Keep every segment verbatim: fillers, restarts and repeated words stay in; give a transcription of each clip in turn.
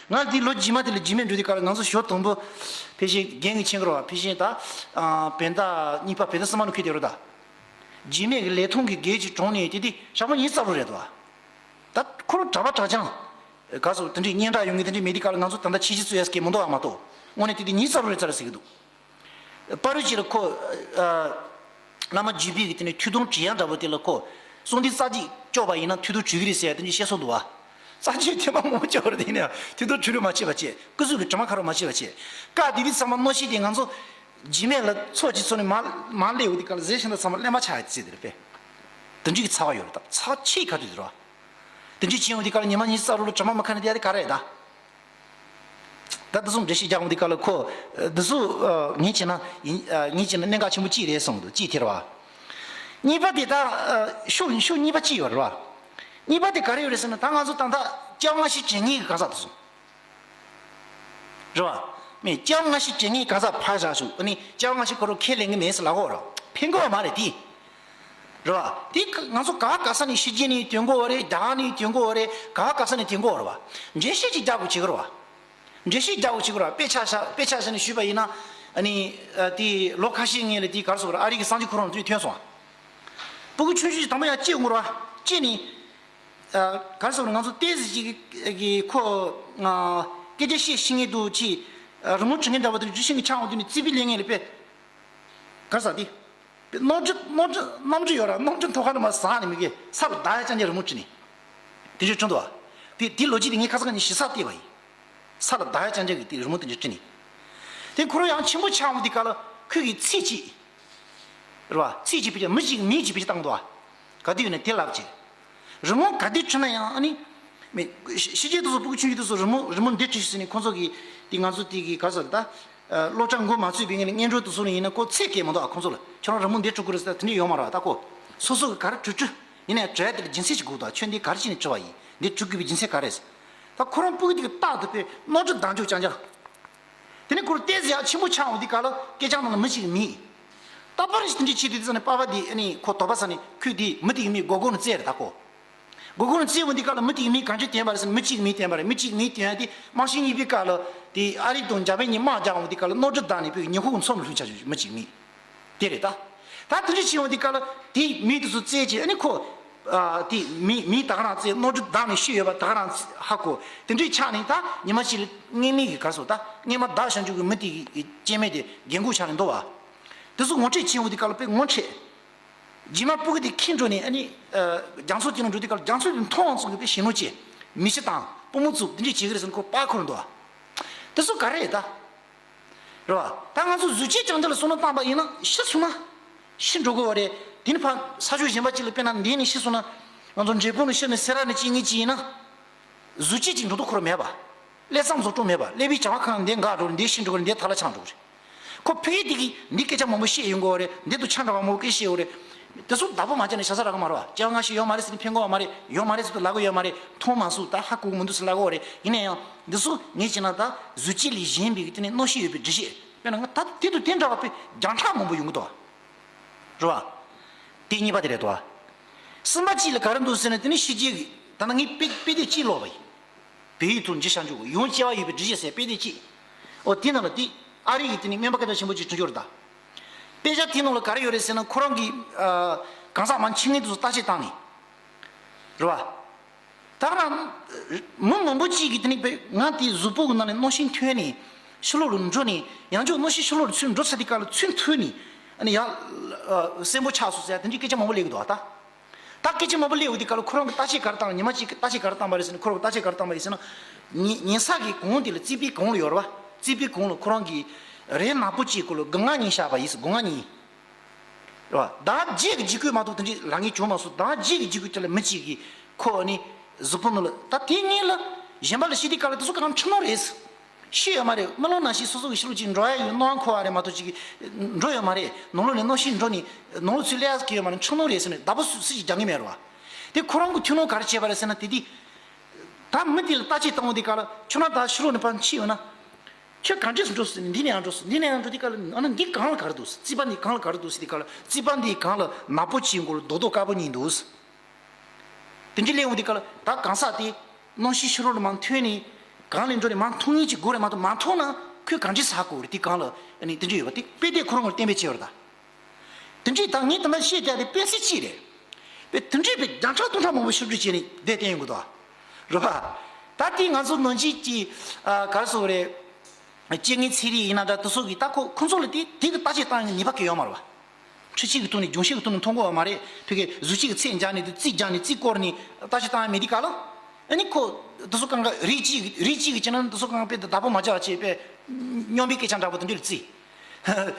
ང་འདི་ལོ་རྗེས་མ་དེ་ལ་རྗེས་མའི་འགྲོ་དུས་སྐབས་ལ་ང་ཚོ་ཞོ་དང་པོ་ཕལ་ཆེར་རྒན་གྱི་མཁྱེན་གྱི་རེད་བ། ཕལ་ཆེར་ད་བན་ད་གཉིས་པ་བན་ད་གསུམ་པ་ནང་འཁོད་དེ་རེད་ད། རྗེས་མའི་གི་ལས་ཐོག་གི་རྒན་གྱི་གྲོངས་ནས་དེ་དུས་ཞག་པོ་ཉི་ཤུ་རྩ་དྲུག་རེད་ད། ད་ཁོ་རང་གྲྭ་པ་གྲྭ་རྐྱང་ག་ཚོད་དེ་འདྲའི་སྙན་གྲགས་ཡོང་གི་དེ་འདྲའི་མེད་དུས་སྐབས་ལ་ང་ཚོ་ད་ལྟ་ཆེ་ཆེ་ཚོ་ཡས་སྐད་མི་འདུག་ཨ་མ་གཏོགས་དངོས་གནས་དེ་དུས་ཉི་ཤུ་རྩ་དྲུག་རེད་ཚར་ཟེར་གི་འདུག། པར་རིས་ཅིག་ལ་ཁོ། ཨ། བླ་མ་རྒྱུད་པའི་གི་དེ་ནས་ཐུགས་དམ་དྲི་ཡ་འདྲ་པོ་དེ་ལ་ཁོ། གསུང་འདི་རྩ་གཅིག་སྐྱོར་བ་ཡིན་ན་ཐུགས་དམ་དྲི་གི་རེད་ཟེར་ཡ་དེ་འདྲ་བཤད་སྲོལ་འདུག་བ། རྩ་གཅིག་ཐེངས་མ་མང་པོ་སྐྱོར་བ་རེད་དེ་ཡིན་ན་ཐུགས་དམ་དྲི་རུ་མ་བྱེད་པ་བྱེད། སྐུ་གཟུགས་ཀྱི་དྲི་མ་ཁ་རུ་མ་བྱེད་པ་བྱེད། བཀའ་དེ་དུས་ཚང་མ་མནོ་ཤེས་དེ་ང་ཚོ། རྗེས་མའི་ལ་ཚོགས་ཀྱི་ཚོགས་ནས་མ་མ་སླེབས་འོ་དེ་ག་ལ་ཟས་ཤིང་ད་ཚང་མ་ཀླད་མ་ཆག་ཡ་དེ་ཚེ་དེ་རེད་པས། དེ་འདྲ་གི་ཚ་བ་ཡོད་རེད་ད། ཚ་བ་ཆེས་ག་དུས་དེ་རེད་བ། དེ་འདྲ་བྱས་འོ་དེ་ག་ལ་ཉི་མ་ཉི་ཤུ་རྩ་དྲུག་ལ་དྲི་མ་མ་ཁ་ནས་དེ་ཡ་དེ་ག་རེད་ད། ད་དེ་ཚོ་འགྲེལ་བཤད་རྒྱག་འོང་དུས་སྐབས་ལ་ཁོ། འདི་ཚོ་ངས་བྱས་ན་ཡིན། ངས་བྱས་ན་གནད་འགག་ཆེན་པོ་གཅིག་རེད་གསུངས་འདུག། གཅིག་དེ་རེད་བ། གཉིས་པ་དེ་ད་ཤུགས་ཤུགས་གཉིས་པ་གཅིག་ཡོད་རེད་བ། གཉིས་པ་དེ་ག་རེ་ཡོད་རེད་ཟེར་ན་ད་ང་ཚོ་ད་ལྟ་སྐྱབས་མངའ་ཤེས་བྱེད་མཁན་གྱི་གང་ཟག་དེ་ཚོ། རེད་བ། མི་སྐྱབས་མངའ་ཤེས་བྱེད་མཁན་གང་ཟག་ཕར་བཞག་ཞུ་ཨ་ནི་སྐྱབས་མངའ་ཤེས་ཁོ་རང་ཁས་ལེན་གྱི་མེད་ཟེར་ལབ་ཡོད་རེད། ཕན་གྱི་ཡོད་མ་རེད་དེ། རེད་བ། དེ་ང་ཚོ་ག་བ་ག་ས་ནས་ཕྱི་རྒྱལ་ནས་ཐོན་གྱི་ཡོད་རེད། རྒྱ་གར་ནས་ཐོན་གྱི་ཡོད་རེད། ག་བ་ག་ས་ནས་ཐོན་གྱི་ཡོད་རེད་བ། འགྲེལ་བཤད་ཅིག་རྒྱག་དགོས་བྱེད་ཀྱི་རེད་བ། འགྲེལ་བཤད་རྒྱག་དགོས་བྱེད་ཀྱི་རེད་བ། དཔེ་ཆ་བཞག་དཔེ་ཆ་བཞག་ནས་ཞུས་པ་ཡིན་ན། ཨ་ནི། དེ་ལོ་ཁ་ཤས་སྔོན་ལ་དེ་ག་རེ་ཟེར་དགོས་རེད། ཨ་རི་གི་སངས་རྒྱས་ཁོ་རང་ཚོས་ཐོན་སོང་བ། སྤུ་གུ་ཆུང་ཆུང་ཞིག་དང་པོ་ཡང་སྐྱེས་ཡོང་གི་རེད་བ། སྐྱེས་ནས། ག་རེ་ཟེར་དགོས་རེད། ང་ཚོ་ཏོག་ཙམ་ཅིག་གི་ཁོ། སྐད་ཆ་བཤད་ཤེས་མཁན་འདུག་ཅིག། རི་མོ་འབྲི་མཁན་འདྲ་བ་དེ་འདྲ་འབྲི་ཤེས་མཁན་ཆགས་འོང་དུས་ནས་རྩིས་པའི་ལས་ངན་ལ་དཔེ། ག་རེ་ཟེར་དེ། དཔེ་རྣམ་འགྲེལ་རྣམ་འགྲེལ་རྣམ་འགྲེལ་ཡོད་ར། རྣམ་འགྲེལ་ཐོག་ཁ་ནས་མར་ཟག་ནས་མི་དགེ་ས་ལ་བདའ་ཡ་ཅང་ཅང་རི་མོ་བྲིས་ནས། དེ་འདྲ་བྱུང་འདུག་བ། དེ་དེ་ལོ་རྒྱུས་དེ་ངས་ཁ་སང་ཁ་ཉིན་ཞེ་ས་བལྟས་པ་ཡིན། ས་ལ་བདའ་ཡ་ཅང་ཅང་གི་དེ་རི་མོ་དེ་འདྲ་བྲིས་ནས། དེ་ཁོ་རང་ཡང་ཆེན་པོ་ཆགས་འོང་དུས་སྐབས་ལ་ཁོས་ཀྱི་ཚིག་གཅིག། རེད་བ། ཚིག་གཅིག་བེད་སྤྱོད། མི་གཅིག་མིང་གཅིག་བེད་སྤྱོད་བཏང་འདུག་བ། ག་དུས་ཡིན་ན་དེ་ལབ་བྱས། རི་མོ་ག་དུས་བྲིས་ན་ཡང་ཨ་ནི། མི། ཕྱི་རྒྱལ་དུ་སོགས་སྤུ་གུ་ཆུང་ཆུང་དུ་སོགས་རི་མོ་རི་མོ་འདི་བྲིས་ཟིན་ནས་ཁོང་ཚོ་གི་དེ་ང་ཚོ་དེ་གི་ག་རེ་ཟེར་ད། སློབ་གྲྭ་འགོ་མ་ཚུགས་པའི་ངས་ནི་སྔོན་འགྲོ་དུ་སོགས་ནས་ཡིན་ན་ཁོ་ཚེ་སྐྱེལ་མ་གཏོགས་ཨ་ཁོང་ཚོ་ལ་ཁྱོད་རང་རི་མོ་འདི་བྲི་དགོས་རེད་ཟེར་དེ་འདྲ་ཡོད་མ་རེད་བ། ད་ཁོ་སོ་སོ་གི་ག་རེ་བྲི་བྲི་ཡིན་ནའི་བྲི་ཡ་དེ་ལ་རྒྱུ་མཚན་ཞིག་དགོས་འདུག། ཁྱོད་འདི་ག་རེ་བྱས་ནས་བྲི་བ་ཡིན། འདི་བྲི་དགོས་པའི་རྒྱུ་མཚན་ག་རེ་རེད། ད་ཁོ་རང་སྤུ་གུ་དེ་གི་རྟག་ཏུ་དཔེ་རྣམ་འགྲེལ་བདག་འཇོག་རྐྱང་རྐྱང་། དེ་ནས་ཁོར་ཏོག་ཙམ་ཡང་ཆེན་པོ་ཆགས་འོང་དུས་སྐབས་ལ་སྐད་ཆ་ནང་ལ་མི་གཅིག་གི་མིང་། ད་པར་རིས་དེ་འདྲ་བྱེད་དུས་དེ་ཚོ་ནས་པ་ཕ་དེ་ཨ་ནི་ཁོ་དོགས་པ་ཟ་ནས་ཁོས་དེ་མི་དེ་གི་མིང་མགོ་སྒོ་ནས་བཙལ་རེད་ད་ཁོ། མགོ་སྒོ་ནས་བཙལ་འོང་དུས་སྐབས་ལ་མི་དེ་གི་མིང་གང་ཅི་བསྟན་པ་རེད་ཟེར་ན་མི་གཅིག་གི་མིང་བསྟན་པ་རེད། མི་གཅིག་གི་མིང་བསྟན་ཡ་དེ་དམག་ཆེན་གཉིས་པའི་སྐབས་ལ་དེ་ཨ་རི་དང་འཇར་པན་གཉིས་དམག་རྒྱག་འོང་དུས་སྐབས་ལ་རྣམ་འགྲེལ་བདག་ནས་བོད་ཀྱི་ཉི་ཧོང་གི་མཚོ་ནས་ལྷུང་ཆ་བྱུང་མི་གཅིག་གི་མིང་། དེ་རེད་ད། ད་དེ་འདྲ་བྱས་ཡོང་དུས་སྐབས་ལ་དེའི་མིང་དེ་ཚོ་བཙལ་བྱས་ཨ་ནི་ཁོ། ཨ། དེ་མིང་མིང་ད་ག་རང་བཙལ། རྣམ་འགྲེལ་བདག་ནས་ཤེས་ཡོད་པ་ད་ག་རང་ཧ་གོ། དེ་འདྲ་ཆགས་ནས་ད་ཉི་མ་གཅིག་ལ་སྔོན་མའི་གི་ག་རེ་ཟེར་ད་སྔོན་མ་བདག་བྱང་ཆུབ་ཀྱི་མི་དེ་གི་སྐྱེ་དམན་དེ་རྒན་གོག་ཆགས་ནས་འདུག་བ། དེ་ཚོ་ངོ་འཕྲད་བྱས་ཡོང་དུས་སྐབས་ལ་དཔེ་ངོ་འཕྲད། རྗེས་མ་སྤུ་གུ་དེ་ཁྱེར་འགྲོ་ནས་ཨ་ནི། ཨ། རྒྱ་མཚོ་དེ་ནང་འགྲོ་དུས་སྐབས་ལ་རྒྱ་མཚོ་དེ་མཐོང་བ་ཙམ་གྱིས་དཔེ་ཞེ་ནོར་སྐྱེས། མི་ཤི་དང་སྤུ་མོ་བཙུགས་དེ་འདྲ་བྱེད་ཀྱི་རེད་ཟེར་ནས་ཁོ་པར་འཁོར་འདུག་བ། དེ་ཚོ་ག་རེ་རེད་ད། རེད་བ། ད་ང་ཚོ་གཟུགས་བྱད་རྐྱང་དེ་ལ་བསམ་བློ་བཏང་པ་ཡིན་ན་ཤི་སོང་ན། ཤི་འགྲོ་དགོས་བ་རེད། དེ་ནི་ཕ་ས་ཕྱོགས་གཞན་པ་ཅིག་ལ་དཔེར་ན་འདས་ནས་ཤི་སོང་ན། ང་ཚོ་འབྲས་སྤུངས་ནས་ཤི་ནས་སེ་ར་ནས་སྐྱེ་ངེས་ཅིག་ཡིན་ན། གཟུགས་བྱད་ཅིག་འགྲོ་དུས་ཁོ་རང་མེད་པ། ཀླད་རྩ་འཛུགས་སྐྲུན་མེད་པ། ཀླད་པའི་བྱ་བ་གང་འདས་འགག་འགྲོ་རེད། འདས་ཤི་འགྲོ་གི་རེད། འདས་ཐར་ལ་འཆམ་འགྲོ་གི་རེད། ཁོ་ཕ་གི་དེ་གིས་འདི་སྐད་ཆ་མང་པོ་བཤད་ཡོང་གི་ཡོད་རེད། འདི་དང་ཆ་འདྲ་བ་མང་པོ་སྐད་བཤད་ཡོད་རེད། དེ་ཚོ་བདག་པོ་མ་བྱས་ནས་བྱ་ས་རག་གི་མ་རེད་བ། སྐྱེ་བ་སྔ་ཕྱི་ཡོད་མ་རེད་ཟེར་ནས་ཕན་གྱི་ཡོད་མ་རེད། ཡོད་མ་རེད་ཟེར་དུས་ལབ་གི་ཡོད་མ་རེད། མཐོང་མ་སོང་། ད་ཧ་གོ་གི་མི་འདུག་ཟེར་ལབ་གི་ཡོད་རེད། ཡིན་ན་ཡང་འདི་ཚོ་ངས་བྱས་ན་ད་གཟུགས་བྱད་ལས་གཞན་པའི་གི་དེ་ནས་རྣམ་ཤེས་ཡོད་པའི་འགྲེལ་བཤད། དཔེར་ན་ང་ད་དེ་དང་དེ་འདྲ་བ་དཔེ་རྒྱང་གྲགས་མང་པོ་ཡོང་གི་འདུག་བ། རེད་བ། དེ་གཉིས་པ་དེ་རེད་དོ། གསུམ་པ་གཅིག་ལ་ག་རེ་འདུག་ཟེར་ན་དེ་ནི་ཕྱི་རྒྱལ་གྱི་ད་ནི་ངས་དཔེ་དཔེ་དེབ་གཅིག་ཀློག་པ་ཡིན། བོད་ཡིག་ཐོག་འབྲི་བྱ་འཇུག་ཡང་སྐྱེ་བ་ཡོད་པའི་འགྲེལ་བཤད་ཟེར་དཔེ་དེབ་གཅིག། ཨོ་དེ་ནང་ལ་དེ་ཨ་རི་ཡི་དེ་ནི་སྨན་པ་སྐད་གྲགས་ཆེན་པོ་གཅིག་བྱུང་ཡོད་རེད་ད། དཔེ་ཆ་དེ་ནང་ལ་ག་རེ་ཡོད་རེད་ཟེར་ན་ཁོ་རང་གི་ཨ་གང་ཟག་མང་ཆེ་ངེས་དུ་བརྟག་དཔྱད་བཏང་ནས། རེད་བ། ད་ག་རང་། མི་མང་པོ་གཅིག་གིས་དེ་ནི་དཔེ་ང་དེ་གཟུགས་པོ་གི་ནང་ནས་རྣམ་ཤེས་ཐོན་ནས་ཕྱི་ལོགས་ལ་འགྲོ་ནས་ཡང་བསྐྱར་རྣམ་ཤེས་ཕྱི་ལོགས་ལ་ཚུར་འགྲོ་ཚར་དུས་སྐབས་ལ་ཚུར་ཐུག་ནས་ཨ་ནི་ཡང་གསོན་པོ་ཆགས་སོང་ཟེར་དེ་འདྲའི་སྐད་ཆ་མང་པོ་སླེབས་ཀྱི་འདུག་ད། ད་སྐད་ཆ་མང་པོ་སླེབས་ཡོང་དུས་སྐབས་ལ་ཁོ་རང་གིས་བརྟག་དཔྱད་ག་རེ་བཏང་། ཉི་མ་གཅིག་གིས་བརྟག་དཔྱད་ག་རེ་བཏང་པ་རེད་ཟེར་ན། ཁོ་རང་གིས་བརྟག་དཔྱད་ག་རེ་བཏང་པ་རེད་ཟེར་ན། ཉེ་ཉེ་ས་གི་གོང་དེ་ལ་རྩིས་པའི་གོང་ལ་ཡོད་རེད་བ། རྩིས་པའི་གོང་ལ་ཁོ་རང་གིས་རས་ནག་པོ་གཅིག་སྐོར་ལ་སྒང་ག་གཉིས་བཞག་པ་ཡིན་ཟེར། སྒང་ག་གཉིས། རེད་བ། ཟླ་བ་བརྒྱད་ཀྱི་འཇིགས་སྐུལ་མ་གཏོགས་དེ་འདྲའི་ལབ་མཁན་བྱུང་མ་སོང་། ཟླ་བ་བརྒྱད་ཀྱི་འཇིགས་སྐུལ་དེ་ལ་མི་གཅིག་གིས་ཁོ་ནི་གཟུགས་པོ་ནང་ལ། ད་དེ་སྔོན་ལ་གཞན་པ་ལ་བཤད་དུས་སྐབས་ལ་དེ་ཚོ་གང་འཁྲུལ་སྣང་རེད། ཤེས་ཡོད་མ་རེད། རྨི་ལམ་ནང་བཞིན་སོ་སོ་གི་ཕྱི་ལོགས་ཅིག་འགྲོ་ཡ་ཡོད། སྣང་བ་འཁོར་བ་རེད་མ་གཏོགས་ཅིག་གི་འགྲོ་ཡོད་མ་རེད། ནང་ལོགས་ནས་རྣམ་ཤེས་འགྲོ་ནས་ནང་ལོགས་ཚུར་སླེབས་ཡ་གི་ཡོད་མ་རེད། འཁྲུལ་སྣང་རེད་ཟེར་ནས་བདག་པོ་སུ་སུ་ཞིག་རྒྱག་གི་མེད་རེད་བ། དེ་ཁོ་རང་གི་ཐུགས་སྣང་ག་རེ་བྱས་པ་རེད་ཟེར་ན། དེ་དུས་ད་མི་དེ་ལ་བརྟག་དཔྱད་བཏང་འོང་དུས་སྐབས་ལ་ཁྱོད་རང་ད་ཕྱི་ལོགས་ནས་ཕར་ཕྱིན་ཡོང་ན། ཁྱོད་གང་འདྲས་སུ་འགྲོ་སོང་། འདི་ནས་ཡང་འགྲོ་སོང་། འདི་ནས་ཡང་འགྲོ་དུས་སྐབས་ལ་ཨ་ན་འདི་སྒང་ལ་ག་རེ་འདུག། རྩིས་པ་འདི་སྒང་ལ་ག་རེ་འདུག་ཟེར་དུས་སྐབས་ལ་རྩིས་པ་འདིའི་སྒང་ལ་ནག་པོ་གཅིག་མགོ་ལ་རྡོག་རྡོག་དཀར་པོ་གཉིས་འདུག། དེ་འདྲ་སླེབས་འོང་དུས་སྐབས་ལ་ད་གང་ཟག་དེ་རྣམ་ཤེས་ཕྱི་ལོགས་ལ་མར་ཐོན་ནས་ གང་ལ་འགྲོ་རེད་མ་མཐོང་ངེས་ཀྱི་སྒོ་རེད་མ་གཏོགས་མ་མཐོང་ན་ཁོས་གང་ཅི་ཟ་དགོས་རེད། དེ་གང་ལ་ཨ་ནི་དེ་འདྲ་ཡོད་པ་དེ་དཔེ་དེ་ཁོ་རང་ལ་བསྟན་པའི་ཆེ་བར་ད། དེ་འདྲས་ད་ངས་ད་ལྟ་བཤད་བསྡད་དེ་དཔེ་སྲིད་ཅིག་རེད། དཔེ་དེ་འདྲས་དཔེ་བརྒྱ་ཕྲག་སྟོང་ཕྲག་མང་པོ་ཞིབ་འཇུག་བྱས་ནས་བསྡད་བསྡད་ཡོང་གི་འདུག་རེད་པ། ད་དེ་ང་ཚོ་ནང་ཆོས་ཀྱི་ཨ་ག་རེ་ཟེར་དགོས་རེད། རྐྱེན་ངན་ཚན་རིག་ཡིན་ན་འདྲ་དེ་ཚོ་གིས་ད་ཁོ་ཁོ་ཚོ་ལ་དེ་དེ་གི་བརྟག་དཔྱད་བཏང་ཡག་ནུས་པ་གང་ཡང་ཡོད་མ་རེད་པ། འཕྲུལ་ཆས་ཀྱི་ཐོག་ནས་སྦྱོང་བྱེད་ཀྱི་ཐོག་ནས་མཐོང་གི་ཡོད་མ་རེད། ཕ་གིའི་གཟུགས་གཅིག་གི་ཚད་སྦྱར་ནས་དེ་རྩིས་སྦྱར་ནས་རྩིས་སྐོར་ནས་བརྟག་དཔྱད་བཏང་ཡག་མེད་དུས་ག་ལ། ཨ་ནི་ཁོ་དེ་ཚོ་གང་ག་རིགས་གཅིག་རིགས་གཅིག་གི་བྱས་ན་དེ་ཚོ་གང་ག་དཔེ་དེ་བདག་པོ་མ་བྱ་བ་བྱས་དཔེ་སྨྱོན་པའི་སྐད་ཆ་འདྲ་པོ་དེ་འདྲ་ལ་རྩིས།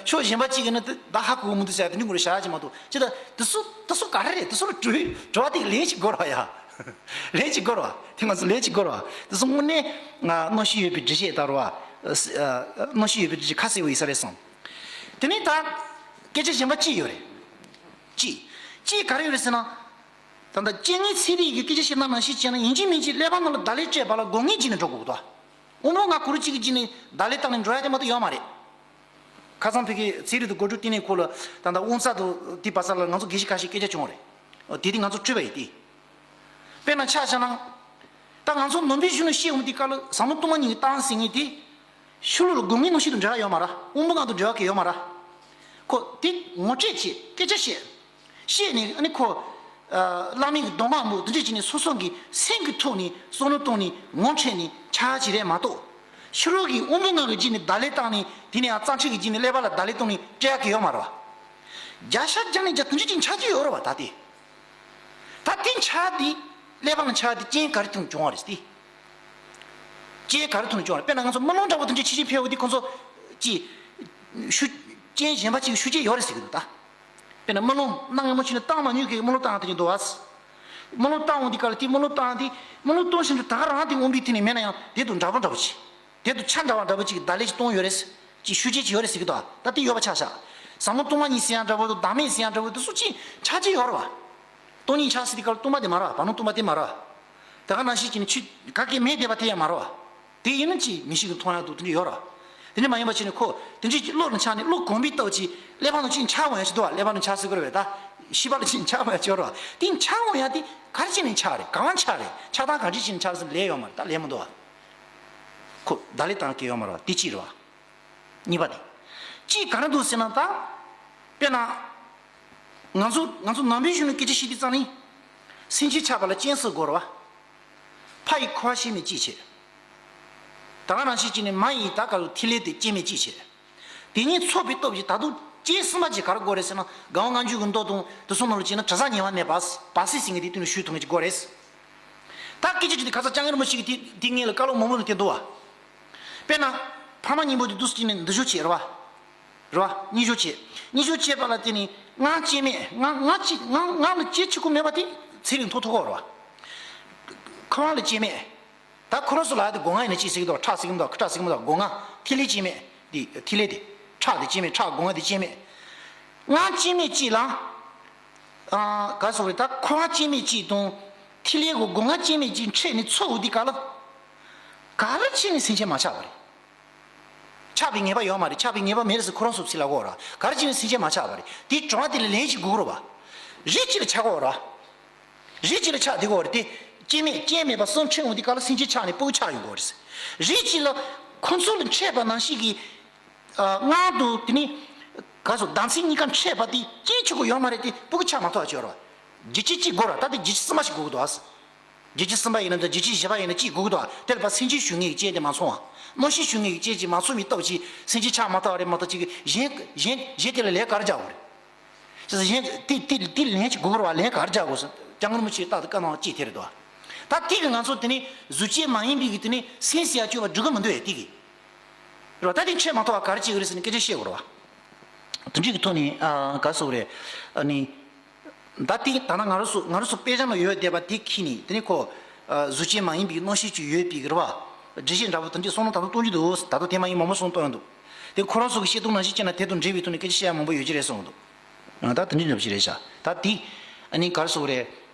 ཕྱོགས་གཞན་པ་གཅིག་གིས་ནི་དེ་བདག་ཧ་གོ་གི་མི་འདུག་ཟེར་དེ་འདྲ་ངོ་རེ་བྱ་ཡག་ཅིག་མ་གཏོགས་ཅི་ད་དེ་ཚོ་དེ་ཚོ་ག་རེ་རེད། དེ་ཚོ་ལ་དྲི་བའི་དྲི་བ་དེ་ལན་ཞིག་དགོས་རེད་པ་ཡ། ལན་ཞིག་དགོས་རེད་པ། དེ་ང་ཚོ་ལན་ཞིག་དགོས་རེད་པ། དེ་ཚོ་དངོས་གནས་ང་གནོད་ཤེས་ཡོད་པའི་འགྲེལ་བཤད་ལྟར་བ། གནོད་ཤེས་ཡོད་པའི་འགྲེལ་བཤད་ཁ་གསལ་པོ་ཡིན་ས་རེད་བསམ། དེ་ནས་ད་སྐད་ཆ་གཞན་པ་གཅིག་ཡོད་རེད། གཅིག་གཅིག་ག་རེ་ཡོད་རེད་ཟེར་ན། ད་ལྟ་རྐྱེན་ངན་ཚན་རིག་གི་སྐད་ཆ་བཤད་ན་ནང་བཞིན་བྱས་ན་ཡིན་གཅིག་མིན་གཅིག་ཀླད་པ་ནང་ལ་བརྡ་ལན་སྤྲད་པ་ལ་སྒོ་ངའི་རྗེས་ནས་འགྲོ་དགོས་འདུག་དབང་པོ་ལྔ་གོ་རིམ་གཅིག་གི་རྗེས་ནས་བརྡ་ལན་བཏང་ནས་འགྲོ་ཡག་དེ་མ་གཏོགས་ཡོད་མ་རེད། ཁ་སང་ཕ་གིའི་ཚན་རིག་དང་སྒོ་སྒྲིག་ལྟེ་གནས་ཁུལ་ལ་ད་ལྟ་དབང་རྩ་དང་དེ་བར་ས་ལ་ང་ཚོ་དགེ་བཤེས་ཁ་ཤས་སྐད་ཆ་བྱུང་བ་རེད། དེ་དེ་ང་ཚོ་དྲིས་པ་ཡིན་ཏེ། དཔེར་ན་ཆ་བཞག་ན། ད་ང་ཚོ་ནང་པའི་གཞུང་ནས་བཤད་འོང་དུས་སྐབས་ལ་ཟབ་མོ་སྟོང་པ་ཉིད་ཀྱི་གཏན་ཟེར་མཁན་དེ། ཕྱི་ལོགས་ལ་སྒོ་ངའི་གནོད་ཤུགས་དང་འབྲེལ་བ་ཡོད་མ་རེད། དབང་པོ་ལྔ་དང་འབྲེལ་བ་གང་ཡང་ཡོད་མ་རེད། ཁོ་དེ་ངོ་སྤྲོད་བྱེད་སྐད་ཆ་བཤད། བཤད་ནས་ཨ་ནི་ཁོ། ཨ། བླ་མའི་གདམས་ངག་མོ་དེ་འདྲ་བྱས་ནས་སོ་སོ་གི་སེམས་ཀྱི་ཐོག་ནས་བསམ་བློ་བཏང་ནས་ངོ་འཕྲོད་ནས་ཆགས་ཀྱི་རེད་མ་གཏོགས། ཕྱི་རོལ་གྱི་དབང་པོ་ལྔ་གི་རྗེས་ནས་བརྡ་ལན་བཏང་ནས་དེ་ནས་ཡང་རྩ་ཁྲིད་ཀྱི་རྗེས་ནས་ཀླད་པ་ལ་བརྡ་ལན་བཏང་ནས་སྤྲད་ཡག་གི་ཡོད་མ་རེད་པ། བརྒྱ་ཆ་བརྒྱ་ནས་བརྒྱ་དེ་འདྲ་ཅིག་ཆགས་ཀྱི་ཡོད་རེད་པ་ད་དེ། ད་དེ་ཆགས་དེ། ཀླད་པ་ལ་ཆགས་དེ་རྐྱེན་ག་རེ་ཐོག་ནས་བྱུང་བ་རེད་དེ། རྐྱེན་ག་རེ་ཐོག་ནས་བྱུང་བ་རེད། དཔེར་ན་ང་ཚོ་རྨི་ལམ་འདྲ་པོ་དེ་འདྲ་ཕྱི་ཕྱིར་འཕེལ་བ་དེ་ཁོ་ཚོ་ཅིག་ཤུ། རྐྱེན་གཞན་པ་ཅིག་གི་ཤུགས་རྐྱེན་ཡོད་རེད་ཟེར་གྱི་འདུག་ད། དཔེར་ན་རྨི་ལམ་གནའ་སྔ་མོ་ཕྱིན་ན་བཏང་མ་མྱོང་མཁན་གྱི་རྨི་ལམ་བཏང་དེ་འདྲ་འདུག་བ། རྨི་ལམ་བཏང་འོང་དུས་སྐབས་ལ་དེ་རྨི་ལམ་བཏང་དེ་རྨི་ལམ་བཏང་བཞིན་དུ་ད་ག་རང་དེ་དབང་པོའི་ཐོག་ནས་མེད་ན་ཡང་དེ་དང་འདྲ་པོ་འདྲ་པོ་ཅིག་དེ་དང་ཆ་འདྲ་བ་འདྲ་པོ་ཅིག་གི་བརྡ་ལན་ཅིག་གཏོང་ཡོད་རེད། ཅིག་ཤུགས་རྐྱེན་ཅིག་ཡོད་རེད་ཟེར་གྱི་འདུག་ད་དེ་ཡོད་པ་ཆ་བཞག་ཟབ་མོ་སྟོང་པ་ཉིད་ཟེར་ཡག་འདྲ་པོ་དང་བདག་མེད་ཟེར་ཡག་འདྲ་པོ་དེ་ཚོ་ཅིག་ཆགས་ཀྱི་ཡོད་རེད་པ། སྟོང་ཉིད་ཆགས་ཟེར་དུས་སྐབས་ལ་སྟོང་པ་དེ་མ་རེད་པ། བར་སྣང་སྟོང་པ་དེ་མ་རེད་པ། ད་ག་ནང་བཞིན་གྱི་ནི་ཆུ་ག་གེ་མེད་བསྡད་པ་དེ་ཡང་མ་རེད་པ། དེ་ཡིན་ན་ཅིག་མིག་ཤེས་ཀྱིས་མཐོང་ཡག་འདུག་དེ་འདྲ་ཡོད་རེད་པ། དེ་འདྲ་མ་ཡིན་པ་བྱས་ནས་ཁོ་དེ་འདྲའི་བློ་ལ་ཆགས་ནས་བློ་གོམས་པའི་སྟོབས་ཀྱིས་ཀླད་པ་ནང་ཅིག་འཆར་འོང་ཡག་ཅིག་འདུག་པ། ཀླད་པ་ནང་འཆར་ཟེར་དགོས་རེད་པས། ད་ཤེས་པ་ལ་ཅིག་འཆར་འོང་ཡག་ཅིག་ཡོད་རེད་པ། དེ་འཆར་འོང་ཡག་དེ་ག་རེ་བྱས་ནས་འཆར་རེད། གང་ལ་འཆར་རེད། འཆར་སྟངས་ག་འདྲ་བྱས་ནས་འཆར་ཟེར་ལན་ཡོད་མ་རེད། ད་ལན་མི་འདུག་པ། ཁོ་བརྡ་ལན་བཏང་མཁན་ཡོད་མ་རེད་པ། དེ་གཅིག་རེད་པ། གཉིས་པ་དེ། གཅིག་ག་རེ་འདུག་ཟེར་ན་ད། དཔེར་ན། ང་ཚོ་ང་ཚོ་ནང་པའི་གཞུང་ནས་སྐད་ཆ་བཤད་དུས་ཙང་ནི། སེམས་ཅན་ཆགས་པ་ལ་རྐྱེན་གསུམ་དགོས་རེད་པ། ཕ་ཡི་ཁུ་བ་ཤི་མེད་གཅིག་བྱས། ད་ག་ནང་བཞིན་བྱས་ནས་མ་ཡི་ད་ག་ལ་ཐིག་ལེ་དེ་སྐྱེ་མེད་གཅིག་བྱས། དེ་གཉིས་ཚོགས་པའི་སྟོབས་ཀྱིས་ད་དུང་རྐྱེན་གསུམ་པ་ཅིག་ག་རེ་དགོས་རེད་ཟེར་ན། དགའ་བ་ལྔ་འགྱུར་གྱི་མདོ་དང་དེ་ཚོ་ནང་ལ་བྱས་ན་དྲི་ཟ་ཉེ་བར་མེད་པ། བར་སྲིད་ཟེར་མཁན་དེ་དུས་ནས་ཞུས་ཐུབ་མཁན་ཅིག་དགོས་རེད། ད་སྐད་ཆ་ཅིག་དེ་ཁ་སང་སྐྱབས་མགོན་རིན་པོ་ཆེ་གིས་དེ་དེ་སྔོན་ལ་བཀའ་སློབ་མང་པོ་ལ་བསྟན་འདུག་པ། དཔེར་ན། ཕ་མ་གཉིས་པོ་དེ་འདུག་སེ་བྱས་ནས་འདུ་ཤོར་བྱས་རེད་པ། རེད་པ། གཉིས་ཤོར་བྱས། གཉིས་ཤོར་བྱས་པ་ལ་བརྟེན་ནས་ང་སྐྱེ་མེད། ང་ང་གཅིག་ང་ང་ལ་སྐྱེ་འཆི་ཁོ་མེད་པ་དེ་ཚེ་རིང་ཐོག་ཐོག་གོ་རེད་པ། ཁོ་རང་ལ་སྐྱེ་མེད། ད་ཁོ་རང་ཚོ་ལ་དེ་སྒོ་ང་ཡིན་ན་ཅི་ཟེར་གྱི་འདུག་ཁྲག་ཟེར་གྱི་འདུག་ཁྲག་ཟེར་གྱི་འདུག་སྒོ་ང་། ཐིག་ལེ་སྐྱེ་མེད། དེ་ཐིག་ལེ་དེ། ཁྲག་དེ་སྐྱེ་མེད། ཁྲག་སྒོ་ང་དེ་སྐྱེ་མེད། ང་སྐྱེ་མེད་ཅིག་ལ། ཨ། ག་རེ་ཟེར་དགོས་རེད། ད་ཁོ་ང་སྐྱེ་མེད་ཅིག་དང་། ཐིག་ལེ་གི་སྒོ་ང་སྐྱེ་མེད་ཅིག་འཕྲད་ནས་ཚོགས་འོང་དུས་སྐབས་ལ། ག་རེ་བྱས་ནས་སེམས་ཅན་མ་ཆགས་པ་རེད། ཆགས་པའི་ངེས་པ་ཡོད་མ་རེད། ཆགས་པའི་ངེས་པ་མེད་རེད་ཟེར་ཁོ་རང་ཚོ་ཚིག་ལབ་ཀྱི་ཡོད་རེད་པ། ག་རེ་བྱས་ནས་སེམས་ཅན་མ་ཆགས་པ་རེད། དེའི་དྲི་བ་དེ་ལ་ལན་ཞིག་དགོས་ཀྱི་རེད་པ། རིགས་གཅིག་ལ་ཆགས་ཀྱི་ཡོད་རེད་པ། རིགས་གཅིག་ལ་ཆགས་བསྡད་ཀྱི་ཡོད་རེད་དེ། སྐྱེ་མེད་སྐྱེ་མེད་པ་གསུམ་འཕྲད་འོང་དུས་སྐབས་ལ་སེམས་ཅན་ཆགས་ནས་ཕྲུ་གུ་ཆགས་ཡོང་གི་ཡོད་རེད། རིགས་གཅིག་ལ་ཁོ་ཚོ་ལ་འཕྲད་པ་ནང་བཞིན་གྱི། ཨ། སྔར་དུ་དེ་ནི། ག་རེ་ཟེར། ཟླ་མཚན་གཉིས་ཀ་འཕྲད་པ་དེ་རྐྱེན་ཆོག་གི་ཡོད་མ་རེད་དེ། ཕྲུ་གུ་ཆགས་མ་ཐུབ་པ་ཅིག་ཡོད་རེད་པ། རྒྱུ་རྐྱེན་གཅིག་དགོས་རེད་པ། ད་དེ་རྒྱུ་རྐྱེན་གསུམ་པ་ཞིག་དགོས་ཀྱི་འདུག་པ། རྒྱུ་རྐྱེན་གསུམ་པ་ཡིན་ན་འདྲ། རྒྱུ་རྐྱེན་བཞི་པ་ཡིན་ན་གཅིག་དགོས་ཀྱི་འདུག་པ། དེ་ལ་ཕར་སེམས་ཅན་ཞུགས་མཁན་གྱི་རྐྱེན་དེ་མ་ཚང་བ། གནོད་བྱེད་ཞུགས་མཁན་གྱི་རྐྱེན་ཅིག་མ་ཚང་བའི་སྟོབས་ཀྱིས་སེམས་ཅན་ཆགས་མ་ཐུབ་པ་རེད་མ་གཏོགས། གཅིག་གཞན་གཞན་གཞན་དེ་ལ་ལན་ག་རེ་རྒྱག་དགོས་རེད། ཅེས་གཞན་དེ་དེ་དེ་ལན་ཅིག་དགོས་རེད་པ། ལན་ག་རེ་རྒྱག་དགོས་ཟེར་སྐྱབས་མགོན་རིན་པོ་ཆེས་རྟག་ཏུ་བཀའ་གནང་བ་གཅིག་དེ་རེད་དོ། ད་དེ་གི་ང་ཚོ་དེ་ནི་གཟུགས་ཅན་མ་ཡིན་པའི་གི་དེ་ནི་སེམས་ཟེར་ཡག་སྤྱོད་པ་སྒྲུབ་ཀྱི་མི་འདུག་ཡ། དེ་གི་རེད་པ། ད་དེ་འཕྲད་མ་ཐུབ་པ་ག་རེ་བྱེད་དགོས་རེད་ཟེར་ནས་སྐད་ཆ་བཤད་དགོས་རེད་པ། དེ་འདྲའི་གི་ཐོག་ནས། ཨ། ག་རེ་ཟེར་དགོས་རེད། ཨ་ནི། ད་དེ་ད་ནང་ང་རང་ཚོ་ང་རང་ཚོ་དཔེ་ཆ་ནང་ཡོད་བསྡད་པ་དེ་ཁྱེར་ནས་དེ་ནི་ཁོ། ཨ། གཟུགས་ཅན་མ་ཡིན་པའི་གནོད་བྱེད་ཅིག་ཡོད་པའི་གི་རེད་པ། འགྲེལ་བཤད་འདྲ་པོ་དེ་འདྲའི་གསུང་ན་ད་དུང་གཏོང་རྒྱུ་འདུག་ད་དུང་དེ་མ་ཡིན་མང་པོ་གསུང་གཏོང་ཡོང་འདུག་དེ་ཁོ་རང་ཚོ་གི་བཤད་སྟངས་ནང་བཞིན་བྱས་ན་དེ་དང་འབྲེལ་བའི་ཐོག་ནས་སྐད་ཆ་བཤད་ཡག་མང་པོ་ཡོད་ཀྱི་རེད་གསུངས་འདུག་ཨ། ད་དེ་འདྲའི་འདྲ་པོ་ཞིག་རེད་ཤག་ད་དེ། ཨ་ནི་ག་རེ་ཟེར་དགོས་རེད།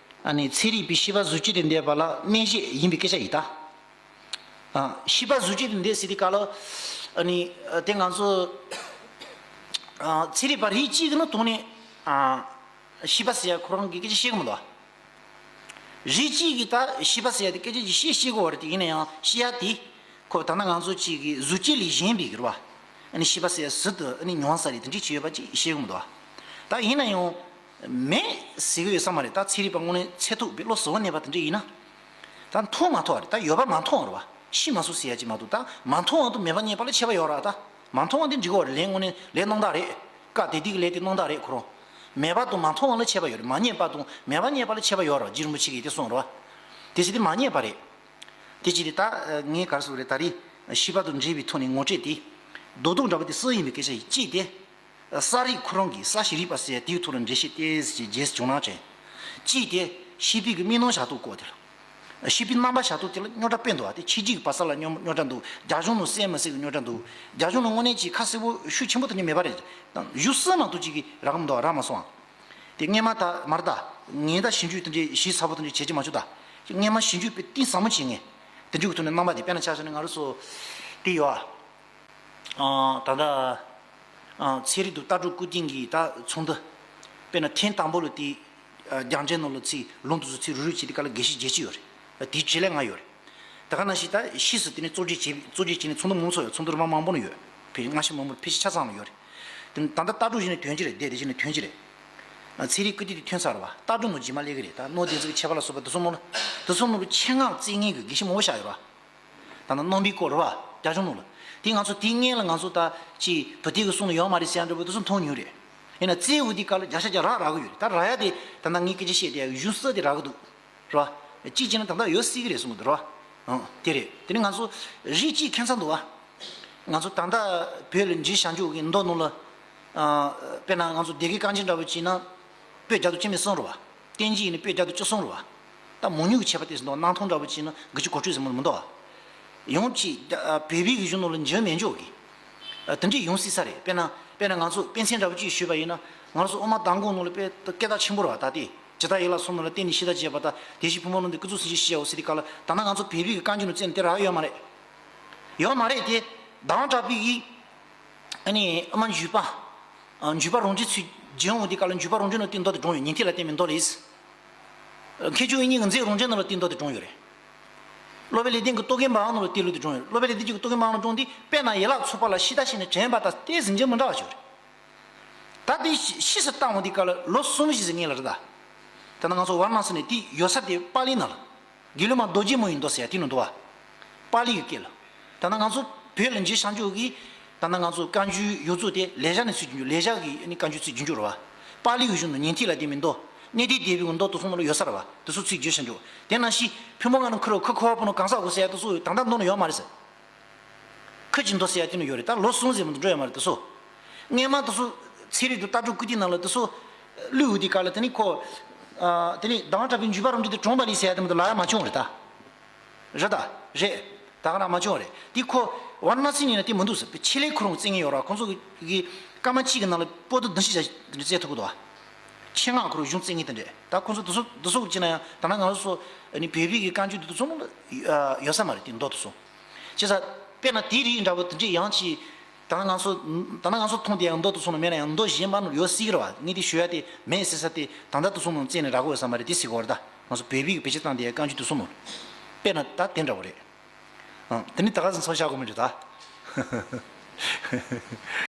ཨ་ནི་ཚན་རིག་པའི་ཤེས་པ་གཟུགས་ཅན་དུ་འདོད་པ་ལ་གནས་བཤད་ཡིན་པའི་སྐད་ཆ་ཡིན་ད། ཨ། ཤེས་པ་གཟུགས་ཅན་དུ་འདོད་ཟེར་དུས་སྐབས་ལ། ཨ་ནི། ཨ། དེ་ང་ཚོ། ཨ། ཚན་རིག་པ་རིགས་གཅིག་གི་ནང་ཐོག་ནས། ཨ། ཤེས་པ་ཟེར་ཡག་ཁོ་རང་གིས་སྐད་ཆ་བཤད་གི་མི་འདུག་རིགས་གཅིག་གིས་ད་ཤེས་པ་ཟེར་ཡག་དེ་སྐད་ཆ་ཅིག་བཤད་ཤེས་གི་ཡོད་རེད། དེ་ཡིན་ན་ཡང་བཤད་ཡག་དེ། ཁོ་ད་ལྟ་ང་ཚོ་གཅིག་གི་གཟུགས་བྱད་ལས་གཞན་པའི་གི་རེད་བ། ཨ་ནི་ཤེས་པ་ཟེར་ཟུར་དུ་ཨ་ནི་མྱོང་ས་རེད་དེ་འདྲ་ཅིག་ཡོད་པ་ཅིག་ཤེས་གི་མི་འདུག་བ། ད་ཡིན་ན་ཡང་མེད་ཟེར་གི་ཡོད་ས་མ་རེད། ད་ཚན་རིག་པ་དངོས་གནས་ཚད་ཐུབ་པའི་བློ་གཟུ་བོར་གནས་པ་དེ་འདྲ་ཡིན་ན། ད་མཐོང་མ་ཐོག་རེད། ད་ཡོད་པ་མ་མཐོང་བ་རེད་བ། ཤི་མ་སོང་ཟེར་ཡ་ཅིག་མ་གཏོགས། ད་མ་མཐོང་བ་དང་མེད་པ་རྙེད་པ་ལ་ཁྱད་པར་ཡོད་རེད་བ། ད་མ་མཐོང་བ་དེ་འགྲིག་གི་རེད། ལས་དངོས་གནས་ལས་རྣམ་དག་རེད། བཀའ་དེ་དུས་ཀྱི་ལས་དེ་རྣམ་དག་རེད་ཁོ་རང་། མེད་པ་དང་མ་མཐོང་བ་ལ་ཁྱད་པར་ཡོད་རེད། མ་རྙེད་པ་དང་མེད་པ་རྙེད་པ་ལ་ཁྱད་པར་ཡོད་རེད་བ། རྗེ་རིན་པོ་ཆེ་གིས་དེ་གསུངས་རེད་བ། དེ་ཕྱིར་དེ་མ་རྙེད་པ་རེད། དེ་ཕྱིར་དེ་ད་ངས་ག་རེ་ཟེར་དགོས་རེད། ད་རེས་ཤེས་པ་དང་འབྲེལ་བའི་ཐོག་ནས་ངོ་སྤྲོད་དེ། རྡོག་རྡོག་འདྲ་པོ་དེ་སུ་ཡིན་པའི་སྐད་ཆ་ཡིན། གཅིག་དེ། ས་རིག་ཁོ་རང་གིས་ས་ཞིག་རིག་པ་ཟེར་དེའི་ཐོག་ལ་འགྲེལ་བཤད་ཏོག་ཙམ་རྒྱས་སུ་བྱུང་ན་ཅན། གཅིག་དེ་ཤེས་པའི་གི་དམིགས་རྣམ་བཞག་སྟངས་སྐོར་དེ་ལ། ཤེས་པའི་རྣམ་པ་བཞག་སྟངས་དེ་ལ་རྙོག་དྲ་དཔེ་འདུག་བ། དེ་ཕྱི་རྒྱུད་ཀྱི་བག་ཆགས་ལ་རྙོག་རྙོག་དྲ་འདུག་རྒྱ་གཞུང་ནང་གསལ་མི་གསལ་གི་རྙོག་དྲ་འདུག་རྒྱ་གཞུང་ནང་དངོས་གནས་ཀྱི་ཁ་གསལ་པོ་ཤུགས་ཆེན་པོ་དེ་འདྲ་མེད་པ་རེད། ད་གཞུང་གསལ་མ་གཏོགས་ཅིག་གི་རག་གི་མི་འདུག་རག་མ་སོང་ཨ། དེ་སྔས་མ་ད་མར་ད་ངས་ད་ཞིབ་འཇུག་དེ་འདྲའི་ཞིབ་ཚགས་པོ་དེ་འདྲའི་བྱེད་ཀྱི་མ་བྱུང་ད། སྔས་མ་ཞིབ་འཇུག་དཔེ་གཏིང་ཟབ་མོ་བྱེད་ངེས། དེ་འདྲའི་གི་ཐོག་ནས་རྣམ་པ་དེ་དཔེར་ན་ཆ་བཞག་ན་ང་རང་ཚོ་དེ་ཡོད་ཨ། ཨ། ད་ལྟ། ཨ། ཚན་རིག་དང་ལྟ་གྲུབ་བཀོད་སྒྲིག་གི་ད་ཚོགས་འདུ། དཔེར་ན་ཐེངས་དང་པོ་ལ་དེ། ཨ། རྒྱལ་འབྲེལ་ནང་ལ་ཚིག་ལུང་དུ་སུ་ཚིག་རུ་རུ་བྱས་དེ་ག་ལ་དགེ་བཤེས་བརྒྱད་ཅུ་ཡོད་རེད། དེའི་བྱེད་ལས་ལྔ་ཡོད་རེད། ད་ག་ནང་བཞིན་ད་ཕྱིས་སུ་དེ་ནས་གཙོ་བྱས་བྱས་གཙོ་བྱས་བྱས་ནས་ཚོགས་འདུ་མང་ཚོགས་ཡོད། ཚོགས་འདུ་རུ་མ་མང་པོ་ནས་ཡོད། ཕལ་ཆེར་སྔ་ཕྱི་མང་པོ་ཕལ་ཆེར་ཆ་ཚང་ལ་ཡོད་རེད། དེ་ད་ལྟ་ལྟ་གྲུབ་བཞི་ནས་ཐོན་གྱི་རེད། སྡེ་དེ་བཞི་ནས་ཐོན་གྱི་རེད། ཚན་རིག་བཀོད་སྒྲིག་དེ་ཐོན་ཚར་བ། ལྟ་གྲུབ་ནང་རྗེས་མ་སླེབས་ཀྱི་རེད། ད་སྣོད་ལྡན་ཚིག་གི་ཁྱད་པར་ལ་སོགས་པ་དེ་ཚོ་ནང་ལ། དེ་ཚོ་ནང་ལ་ཆེད་མངགས་བཙལ་མཁན་གྱི་དགེ་བཤེས་མང་པོ་བཞག་ཡོད་རེད་བ། ད་ལྟ་རྣམ་པའི་སྐོར་རེད་བ། རྒྱ་གཞུང་ནང་ལ། དེ་ང་ཚོ་དེའི་སྔོན་ལ་ང་ཚོ་ད་ཅིག་བུ་དེ་གི་གསུང་ལ་ཡོད་མ་རེད་ཟེར་ཡ་འདྲ་པོ་དེ་ཚོ་མཐོང་མྱོང་རེད། ཡིན་ན་བཙལ་འོ་དེ་ག་ལ་བརྒྱ་ཆ་བརྒྱ་རག་རག་གི་ཡོད་རེད། ད་རག་ཡ་དེ་ད་ལྟ་ངས་སྐད་ཆ་བཤད་དེ་གཞུང་གསལ་དེ་རག་གི་འདུག་རེད་བ། གཅིག་བྱས་ན་ད་ལྟ་ཡོད་སྲིད་ཀྱི་རེད་གསུང་གི་འདུག་རེད་བ། ཨང་། དེ་རེད། དེ་ནི་ང་ཚོ་རིགས་གཅིག་ཁྱད་མཚར་འདུག་བ། ང་ཚོ་ད་ལྟ་བོད་ལ་འཇིགས་བྱང་ཆུབ་ཀྱི་མདོ་ནང་ལ། ཨ། དཔེར་ན་ང་ཚོ་སྡེ་དགེ་རྐང་འགྱེད་འདྲ་པོ་བྱས་ན། པོད་བརྒྱ་དང་བཅུ་མེད་གསུམ་རེད་བ། བསྟན་འགྱེད་ཡིན་ན་པོད་བརྒྱ་དང་བཅུ་གསུམ་རེད་བ། ད་མང་ཉུང་གི་ཁྱད་པར་དེ་ཚོ་འདུག་སྣང་སྟོང་འདྲ་པོ་བྱས་ན་དགུ་བཅུ་གོ་དྲུག་ཙམ་མ་མི་འདུག་བ། ཡང་གཅིག་ཨ། བོད་པའི་གི་གཞུང་ནང་ལ་འགྱུར་མེད་འཇོག་གི། ཨ། དེ་འདྲས་ཡོང་སྲིད་ས་རེད། དཔེར་ན་དཔེར་ན་ང་ཚོ་དཔེ་མཚོན་འདྲ་པོ་གཅིག་ཞུས་པ་ཡིན་ན། ང་ཚོ་དབུ་མ་དང་པོ་ནང་ལ་དཔེ་སྐད་གྲགས་ཆེན་པོ་རེད་བ། ད་ལྟའི་ཇི་ལྟར་ཡིག་ལ་སོགས་ནང་ལ་བརྟེན་ནས་ཤེས་བྱ་བྱས་པ་དང་། དེ་བཞིན་ཕུང་པོ་ལུང་འདི་ཀུན་རྫོབ་སེམས་ཀྱི་ཤེས་བྱའོ་ཟེར་དེ་ག་ལ། ད་ནང་ང་ཚོ་བོད་པའི་གི་བཀའ་འགྱུར་ནང་བཙལ་ན་དེ་རག་ཡོད་མ་རེད། ཡོད་མ་རེད་དེ། ཟླ་བ་གྲགས་པའི་གི། ཨ་ནི་དབུ་མ་འཇུག་པ། ཨ། འཇུག་པ་རང་འགྲེལ་ཚུལ་བརྗོད་འོང་དེ་ག་ལ་འཇུག་པ་རང་འགྲེལ་ནང་དེ་མདོ་དེ་དྲངས་ཡོད། ཉན་ཐོས་ལ་བརྟེན་པའི་མདོ་རེད། མཁས་མཆོག་དབྱིག་གཉེན་གྱི་མཛོད་རང་འགྲེལ་ནང་ལ་དེ་མདོ་དེ་དྲངས་ཡོད་རེད། སློབ་དཔོན་ལེགས་ལྡན་གྱི་རྟོག་གེ་འབར་བ་ནང་ལ་དེ་ལུགས་དེ་དྲངས་ཡོད་རེད། སློབ་དཔོན་ལེགས་ལྡན་གྱི་རྟོག་གེ་འབར་བ་ནང་དྲངས་དེ་དཔེར་ན་ཡན་ལག་ཚོགས་པ་ལ་ཤི་ད་ཤི་ནས་དྲན་པ་དང་དེ་ཟིན་རྒྱུ་མི་འདྲ་བ་ཞིག་རེད། ད་དེ་ཕྱིས་སུ་བཏང་བ་དེ་ག་ལ་ལོ་གསུམ་བཞི་ཟིན་ངེས་ལ་རེད་ད། ད་ནང་ང་ཚོ་ཝཱ་ར་ཎ་སི་ནས་དེ་ཡོད་ས་དེ་པཱ་ལི་ནང་ལ། དགེ་ལུགས་མ་རྡོ་རྗེ་མོ་ཡི་མདོ་ཟེར་ཡ་དེ་ནང་འདུག་བ། པཱ་ལི་ཡི་སྐད་ལ། ད་ནང་ང་ཚོ་བོད་ལ་འཇིགས་བྱང་ཆུབ་ཀྱི། ད་ནང་ང་ཚོ་བཀའ་འགྱུར་ཡོངས་རྫོགས་དེ་ལེགས་སྦྱར་ནས་ཚུར་བསྒྱུར་རྒྱུ། ལེགས་སྦྱར་གྱི་ཨ་ནི་བཀའ་འགྱུར་ཚུར་བསྒྱུར་རྒྱུ་རེད་བ། པཱ་ལི་ཡི་གཞུང་དུ་ཉན་ཐོས་ལ་བརྟེན་པའི་མདོ། གནས་བརྟན་སྡེ་པའི་མདོ་དེ་ཚོ་ནང་ལ་ཡོད་ས་རེད་བ། དེ་ཚོ་ཚུར་བསྒྱུར་བྱང་ཆུབ། དེ་ནང་བཞིན་ཕུང་པོ་ལྔ་ནང་ཁུ་རུ་ཁུ་ཁུ་བ་པོ་ནང་གང་ཟག་དགུ་ཟེར་ཡ་དེ་ཚོ་ད་ལྟ་མདོ་ནང་ཡོད་མ་རེད་ཟེར། ཁུ་ཅི་མདོ་ཟེར་ཡ་དེ་ནང་ཡོད་རེད། ད་ལོ་གསུམ་ཟེར་མི་འདུག་འགྲོ་ཡོད་མ་རེད་དེ་ཚོ། སྔས་མ་དེ་ཚོ་ཚན་རིག་དང་ལྟ་གྲུབ་བཀོད་སྒྲིག་ནང་ལ་དེ་ཚོ་བླུགས་ཡོད་དེ་ག་ལ། དེ་ནི་ཁོ། ཨ། དེ་ནི་ཟླ་བ་གྲགས་པའི་འཇུག་པ་རང་འགྲེལ་དེ་དྲངས་པ་ལས་ཟེར་ཡ་དེ་མི་འདུག་ལབ་ཡ་མ་བྱུང་རེད་ད། རེད་ད། རེད། ད་ག་རང་མ་བྱུང་རེད། དེ་ཁོ་ཝཱ་ར་ཎ་སི་ནས་ན་དེ་མི་འདུག་ཟེར། ཆེད་ལས་ཁོ་རང་བཙལ་མཁན་ཡོད་ར། ཁོང་ཚོ་གི་སྐར་མ་གཅིག་གི་ནང་ལ་པོ་ཏི་བདུན་ཅུ་བརྩེགས་ཐུབ་ཀྱི་འདུག་བ། ཆེད་མངགས་ཁོ་རང་གཞུང་བཙལ་མཁན་དེ་འདྲས། ད་ཁོང་ཚོ་དེ་ཚོ་དེ་ཚོ་གི་ཅི་ན་ཡང་ད་ནང་ང་ཚོ་ཨ་ནི་བོད་པའི་གི་བཀའ་འགྱུར་དེ་ཚོ་ནང་ལ་ཡོད་ས་མ་རེད། དེ་མདོ་དེ་ཚོ། བྱས་ཙང་དཔེར་ན་དེའི་རིགས་འདྲ་པོ་དེ་འདྲས་ཡང་ཅིག་ད་ནང་ང་ཚོ་ད་ནང་ང་ཚོ་མཐོང་དེ་ཡང་མདོ་དེ་ཚོ་ནང་མེད་ན་ཡང་མདོ་གཞན་པ་ནང་ཡོད་སྲིད་ཀྱི་རེད་བ། ངས་དེ་ཞུ་ཡ་དེ་མེད་ཟེར་ས་དེ་ད་ལྟ་དེ་ཚོ་ནང་བཙལ་ནས་རག་གི་ཡོད་ས་མ་རེད། དེ་ཟེར་གི་ཡོད་རེད། ད་ང་ཚོ་བོད་པའི་གི་བེད་སྤྱོད་བཏང་དེ་ཡ་བཀའ་འགྱུར་དེ་ཚོ་ནང་དཔེར་ན་ད་དེ་འདྲ་པོ་རེད། ཨང་། དེ་ནི་ད་ག་ཟིན་ཚོ་བཞག་དགོས་མི་འདུག་ད།